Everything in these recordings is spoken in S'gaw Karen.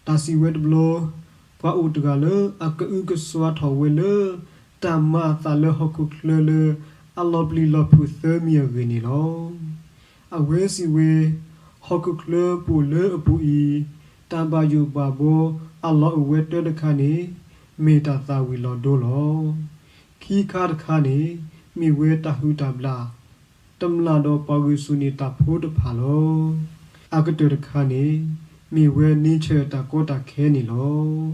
တၢ်စံးဝဲတဘျီ, ပှၤအိၣ်တဂၤလၢအကအုကစွါထီၣ်ဝဲလၢ တၢ်မၤအသးလၢဟီၣ်ခိၣ်ချၢလၢ အလီၤပျံၤလီၤဖုးသၢမံၤအဂ့ၢ်န့ၣ်လီၤ. အဝဲစံးဝဲ, ဟီၣ်ခိၣ်ချၢပအိၣ်လၢအပူၤအံၤ, တၢ်ဘၣ်ယိၣ်ဘၣ်ဘီအလီၢ်အိၣ်ဝဲတၢတခါန့ၣ် မ့ၢ်တၢ်သၣ်ဝံၤလီၤဒိလီၤ. ခံခါတခါန့ၣ် မ့ၢ်ဝဲတၢ်ဟုၣ်တၢ်ဘျၣ် တမျၢ်ဒီးပှၤဂုာ်ဆူၣ်န့ၢ်တၢ်ဖိတဖၣ်လီၤ. အကတၢၢ်တခါန့ၣ် မ့ၢ်ဝဲnatureတၢ်ကီတၢ်ခဲန့ၣ်လီၤ.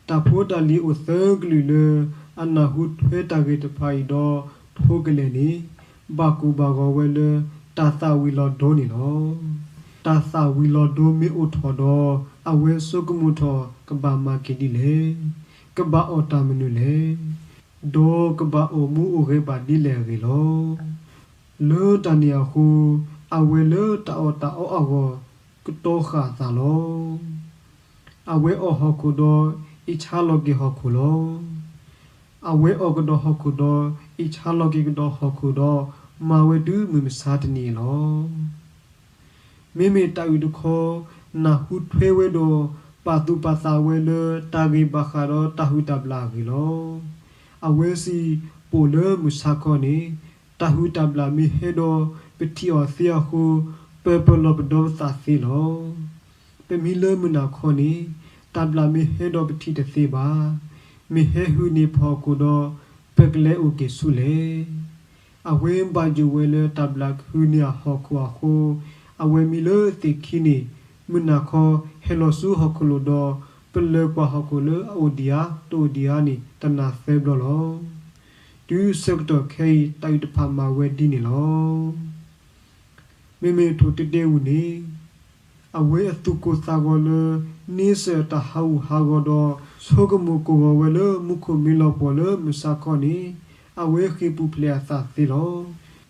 တၢ်ဖိတၢ်လံၤအိၣ်သၢကလုာ်လၢ အနၢ်ဟူထွဲတၢ်ဂ့ၢ်တဖၣ်အံၤဒီးထိကလဲာ်န့ၣ် ဘၣ်ကိၢ်ဘၣ်ဂီၤဝဲလၢတၢ်သၣ်ဝံၤလီၤဒိန့ၣ်လီၤ. တၢ်သၣ်ဝံၤလီၤဒိမ့ၢ်အိၣ်ထီၣ်ဒီး အဝဲဆိကမိၣ်ထီၣ်ကဘၣ်မၤက့ၤဒ်လဲၣ်, ကဘၣ်အီၣ်တၢ်မနုၤလဲၣ်, ဒီးကဘၣ်အိၣ်မူအိၣ်ဂဲၤဘၣ်ဒ်လဲၣ်အဂ့ၢ်လီၤ. လၢတၢ်န့ၣ်အဃိ အဝဲလၢတၢ်အီၣ်တၢ်အီအဂီၢ် ကတီၤဃာ်အသးလီၤ. အဝဲအီၣ်ဟီၣ်ခိၣ်ဒီး အ့ၣ်ဆါလီၤက့ၤဟီၣ်ခိၣ်လီၤ. အဝဲအီၣ်ကဒီးဟီၣ်ခိၣ်ဒီး အ့ၣ်ဆါလီၤက့ၤကဒီးဟီၣ်ခိၣ်ဒီး မၤဝဲတုၤမုၢ်မဆါတနံၤအံၤလီၤ. မ့မ့ၢ်တၢ်အုၣ်တခီ နၢ်ဟူထွဲဝဲဒီး ပာ်သူၣ်ပာ်သးဝဲလၢတၢ်ဂ့ၢ်ဘၣ်ဃးဒီးတၢ်ဟုၣ်တၢ်ဘျၣ်အဂ့ၢ်လီၤ. အဝဲစံး, ပအိၣ်လၢမုၢ်ဆါခီန့ၣ် တၢ်ဟုၣ်တၢ်ဘျၣ်မ့ၢ်ဟဲဒီးပထံၣ်အီၤသ့အဃိ ပပလီၢ်ပဒီပသးသ့လီၤ. ပမံလၢမုၢ်နၤခီန့ၣ် တၢ်ဘျၣ်မ့ၢ်ဟဲဒီးပထံၣ်တသ့ဘၣ်. မ့ၢ်ဟဲဟုၣ်န့ၢ်ပဟီၣ်ခိၣ်ဒီး ပကလဲၤအိၣ်က့ၤဆူလဲၣ်. အဝဲဘၣ်ယိၣ်ဝဲလၢတၢ်ဘျၣ်ကဟုၣ်န့ၢ်အဟီၣ်ခိၣ်အဃိ အဝဲမံလၢသ့ၣ်ခံန့ၣ် မုၢ်နၤခီဟဲလီၤဆူဟီၣ်ခိၣ်လိၤဒီး ပလၢကွၢ်ဟီၣ်ခိၣ်လၢအအိၣ်ဒံးဧါ တအိၣ်ဒံးဧါန့ၣ် တနၢ်သၢဘျီလီၤ. တုၤဆၢကတီၢ်ခဲအံၤ တၢ်အုၣ်တဖၣ်မၤဝဲဒ်န့ၣ်လီၤ. မ့မ့ၢ်ထိၣ်တဲတဲဝူၤန့ၣ် အဝဲအသူၣ်ကိၢ်သးဂီၤလၢ န့ဆၢၣ်တၢ်ဟးဂူာ်ဟးဂီၤဒီး ဆိကမိၣ်ကိၢ်ဂီၤဝဲလၢမူခိၣ်မ့ၢ်လီၤပှီၢ်လၢမုၢ်ဆါခီန့ၣ် အဝဲဃ့ၢ်ပူၤဖျဲးအသးသ့လီၤ.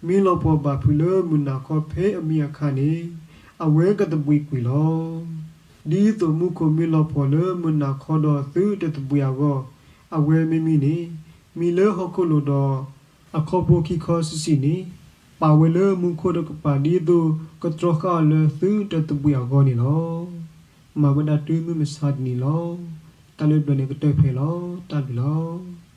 မ့ၢ်လီၤပှီၢ်ဘၣ်ဖုးလၢမုၢ်နၤခီဖဲအမံအခါန့ၣ် အဝဲကသဘှံးကွံာ်လီၤ. ဒ်သိးမူခိၣ်မ့ၢ်လီၤပှီၢ်လၢမုၢ်နၤခီဒီးသုတသဘှံးအဂီၢ် အဝဲမ့မံန့ၣ် မံလၢဟီၣ်ခိၣ်လိၤဒီး အခီဖိခံခီဆံးဆံးန့ၣ် ပာ်ဝဲလၢမူခိၣ်တကပၤ ဒ်သိးကတြီဃာ်အီၤလၢသုတသဘှံးအဂီၢ်န့ၣ်လီၤ. မၤဝဲဒၣ်တုၤမုၢ်မဆါတနံၤလီၤ. တၢ်လၢတဘျီန့ၣ်ကတၢၢ်ဖဲလီၤ. တၢ်ဘျုးလီၤ.